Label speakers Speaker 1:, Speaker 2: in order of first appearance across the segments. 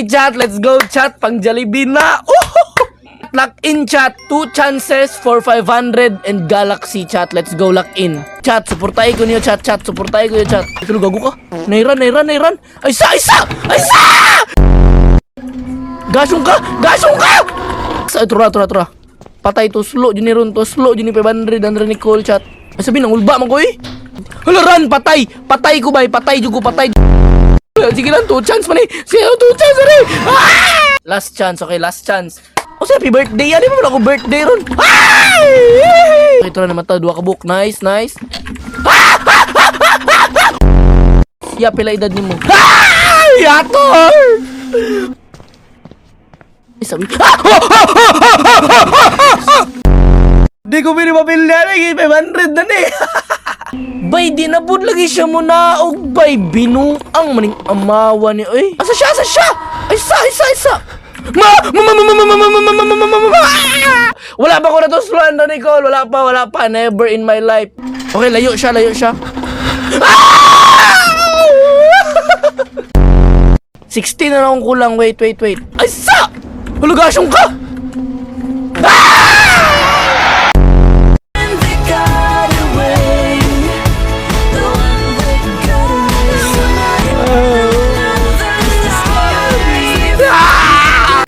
Speaker 1: Okay, chat. Let's go, chat. Pang Jollibee na. Oh! Lock in, chat. Two chances for 500 and Galaxy, chat. Let's go, lock in. Chat, suportahin ko niyo, chat, chat. Suportahin ko niyo, chat. Ito, gago ka. Nairan, nairan, nairan. Ay, sa, ay, sa! Ay, sa! Gasong ka! Gasong ka! Sa, tura, tura, tura. Patay to, slow. Yun ni Ron to, slow. Yun ni 500. Andra Nicole, chat. Ay, sabi, nangulba man ko eh. Hala, run! Patay! Patay ko, bay! Patay, jugo, patay. Sige lang, two chance man eh. Sige, two chance man eh. Ah! Last chance, okay, last chance. Oh, happy birthday. Ano ba ako birthday ron? Ay! Okay, ito na naman to. Duha ka book. Nice, nice. Ah! Ah! Ah! Ah! Ah! Ah! Ya, pila edad nimo. Ay! Yator! Ay, sabi. Ah! Oh! Oh! Oh! Oh! Oh! Oh! Oh! Oh! Di ko pinipapilya na. 500 na ni. Bay, di na pud lagi siya muna og bay binuang maning amawa ni oy. Asa siya? Asa siya? Ay sa, ay sa, ay sa. Ma, ma, ma, ma, ma, ma, ma, ma, ma, ma, ma, ma, ma, ma. Ah! Wala pa ko natusluan na Nicole. Wala pa, wala pa. Never in my life. Okay, layo siya, layo siya. Ah! 16 na lang akong kulang. Wait, wait, wait. Ay sa! Hulugasyong ka! Ah!
Speaker 2: They got away. The one that got away.
Speaker 1: Ah!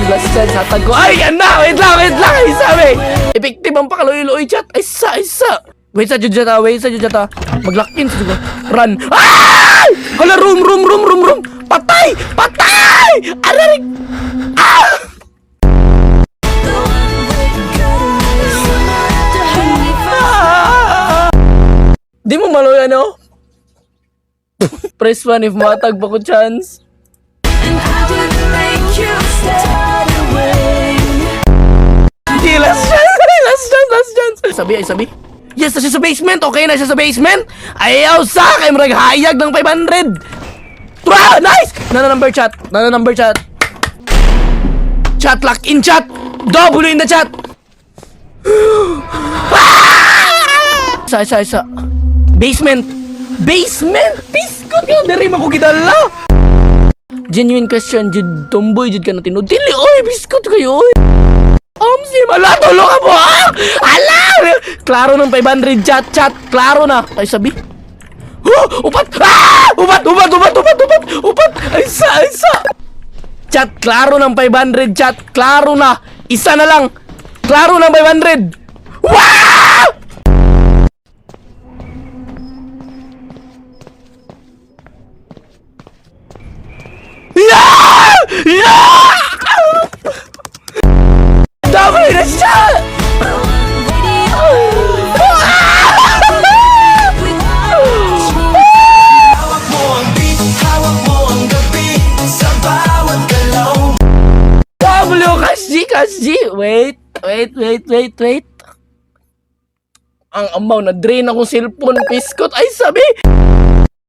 Speaker 1: Last chance, hatag ko. Ay, yan na! Wait lang, wait lang! Ay, sabi! Effective ang pakaloy-loy chat. Ay, sa, ay, sa! Wait sa jud ta, wait sa jud ta. Mag-lock in sa jud. Run. Ay! Hala, room, room, room, room, room. Patay! Patay! Aray! Ah!
Speaker 2: The one that got away.
Speaker 1: Ah! Di mo maloy ano? Press 1 if matag pa ko chance.
Speaker 2: And I would make you stay away.
Speaker 1: Hindi, last chance! Last chance, last chance! Sabi, ay sabi. Yes, na siya sa basement! Okay na siya sa basement! Ayaw sa! Kay murag hayag ng 500! Tura! Nice! Nana number chat! Nana number chat! Chat, lock in chat! W in the chat! Ah! Isa, isa, isa. Basement! Basement! Biskot nga! Dari man ko gidala! Genuine question, jud tomboy jud ka na tinud. Dili, oy! Biskot kayo, oy! Omsi, mala, tulo ka po, ah! Ala! Klaro ng 500 chat, chat. Klaro na. Ay, sabi. Oh, upat! Ah! Upat, upat, upat, upat, upat, upat! Ay, sa, ay, sa! Chat, klaro ng 500 chat. Klaro na. Isa na lang. Klaro ng 500. Wow! Yeah! Yeah! Dami na siya!
Speaker 3: Hawak mo ang beat, hawak mo ang gabi. Sa bawat galaw.
Speaker 1: W, Cash G, Cash G. Wait, wait, wait, wait, wait. Ang amaw, na-drain akong cellphone, piskot. Ay, sabi!